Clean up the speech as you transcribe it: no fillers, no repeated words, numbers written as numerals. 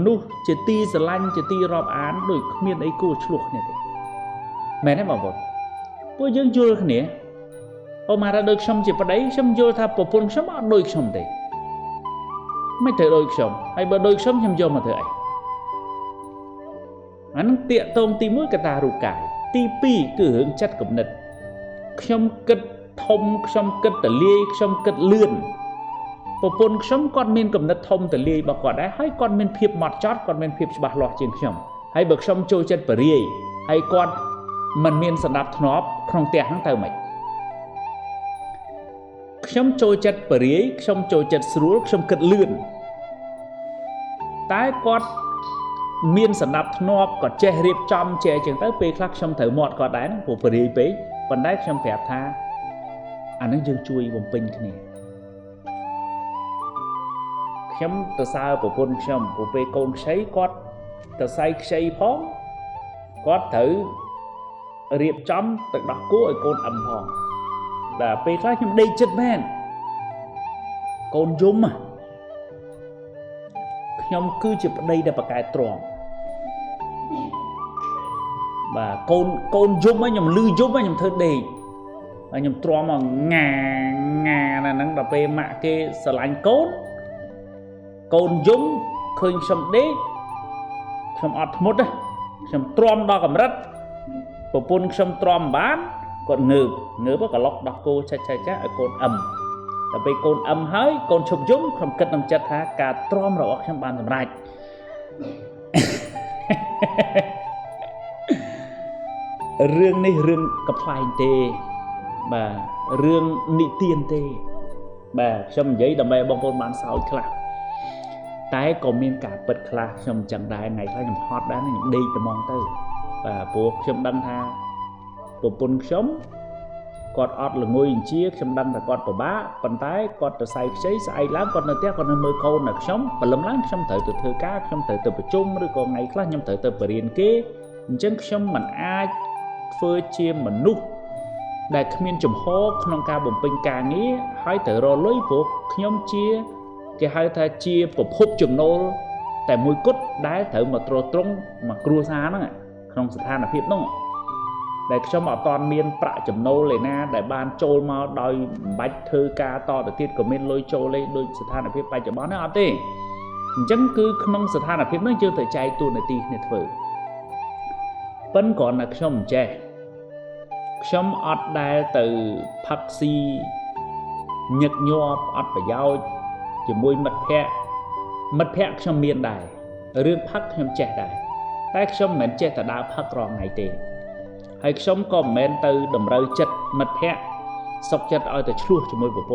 មនុស្សជាទីស្រឡាញ់ជាទីរាប់អានដូចគ្មានអីគួរឆ្លោះគ្នាទេមែនទេបងប្អូនពួកយើងយល់គ្នាអូម៉ារ៉ាដូចខ្ញុំជាប្តីខ្ញុំយល់ថាប្រពន្ធខ្ញុំអត់ដូចខ្ញុំទេមិនត្រូវដូចខ្ញុំហើយបើដូចខ្ញុំខ្ញុំយកមកធ្វើអីអានឹងតាកតងទី1កត្តារូបកាយទី2គឺរឿងចិត្តគំនិតខ្ញុំគិតធំខ្ញុំគិតតលាយខ្ញុំគិតលឿនប្រពន្ធខ្ញុំគាត់មានគំនិតធំតលាយរបស់គាត់ដែរហើយគាត់មានភាពម៉ត់ចត់គាត់មានភាពច្បាស់លាស់ជាងខ្ញុំហើយបើខ្ញុំចូលចិត្តបរិយហើយគាត់មិនមានសណ្ដាប់ធ្នាប់ក្នុងផ្ទះហ្នឹងទៅមិនខ្ញុំចូលចិត្តបរិយខ្ញុំចូលចិត្តស្រួលខ្ញុំគិតលឿនតែគាត់មានសណ្ដាប់ធ្នាប់គាត់ចេះរៀបចំចេះអញ្ចឹងទៅពេលខ្លះខ្ញុំត្រូវមាត់គាត់ដែរហ្នឹងព្រោះបរិយពេកប៉ុន្តែខ្ញុំប្រាប់ថាអានឹងយើងជួយបំពេញគ្នាខ្ញុំទៅសើប្រពន្ធខ្ញុំព្រោះពេលកូនខ្ចីគាត់ទៅសៃខ្ចីផងគាត់ត្រូវរៀបចំទឹកដោះគោឲ្យកូនអឹមផងបាទពេលខ្លះខ្ញុំដេកចិត្តមែនកូនយំខ្ញុំគឺជាប្តីដែលប្រកែទ្រាំបាទកូនយំខ្ញុំលឺយំខ្ញុំធ្វើដេកហើយខ្ញុំទ្រាំមកងាងាណាហ្នឹងដល់ពេលម៉ាក់គេស្រឡាញ់កូនកូនយំឃើញខ្ញុំដេកខ្ញុំអត់ធ្មត់ខ្ញុំទ្រាំដល់កម្រិតប្រពន្ធខ្ញុំទ្រាំបានគាត់ងើបក៏ឡុកដោះគោឆេះឆេះឆេះឲ្យកូនអឹមដល់ពេលកូនអឹមហើយកូនឈប់យំខ្ញុំគិតក្នុងចិត្តថាការទ្រាំរបស់ខ្ញុំបានសម្រេចរឿងនេះរឿងកំប្លែងទេបាទរឿងនិទានទេបាទខ្ញុំនិយាយដើម្បីឲ្យបងប្អូនបានសើចខ្លះតែក៏មានការពិតខ្លះខ្ញុំចឹងដែរថ្ងៃខ្លះខ្ញុំហត់ដែរខ្ញុំដេកតែហ្មងទៅបាទព្រោះខ្ញុំដឹងថាប្រពន្ធខ្ញុំគាត់អត់ល្ងុយអញ្ជាខ្ញុំដឹងថាគាត់ពិបាកប៉ុន្តែគាត់ទៅសៃខ្ចីស្អែកឡើងគាត់នៅផ្ទះគាត់នៅមើលកូននៅខ្ញុំព្រលឹមឡើងខ្ញុំត្រូវទៅធ្វើការខ្ញុំត្រូវទៅប្រជុំឬក៏ថ្ងៃខ្លះខ្ញុំត្រូវទៅបរៀនគេអញ្ចឹងខ្ញុំមិនអាចធ្វើជាមនុស្សដែលគ្មានចំហក្នុងការបំពេញការងារហើយត្រូវរកលុយព្រោះខ្ញុំជាគេហៅថាជាប្រភពចំណូលតែមួយគត់ដែលត្រូវមកទ្រទ្រង់មកគ្រួសារហ្នឹងក្នុងស្ថានភាពហ្នឹងដែលខ្ញុំអត់ទាន់មានប្រាក់ចំណូលឯណាដែលបានចូលមកដោយមិនបាច់ធ្វើការតទៅទៀតក៏មានលុយចូលឯដូចស្ថានភាពបច្ចុប្បន្នហ្នឹងអត់ទេអញ្ចឹងគឺក្នុងស្ថានភាពហ្នឹងយើងត្រូវចែកតួនាទីគ្នាធ្វើប៉ិនគ្រាន់តែខ្ញុំមិនចេះខ្ញុំអត់ដែលទៅផឹកស៊ីញឹកញាប់អត់ប្រយោជន៍ជាមួយមិត្តភ័ក្តិមិត្តភ័ក្តិខ្ញុំមានដែររឿងផឹកខ្ញុំចេះដែរតែខ្ញុំមិនមែនចេះតែដើរផឹករាល់ថ្ងៃទេហើយខ្ញុំក៏មិនមែនទៅតម្រូវចិត្តមិត្តភ័ក្តិសុកចិត្តឲ្យទៅឆ្លោះជាមួយប្រពន្ធ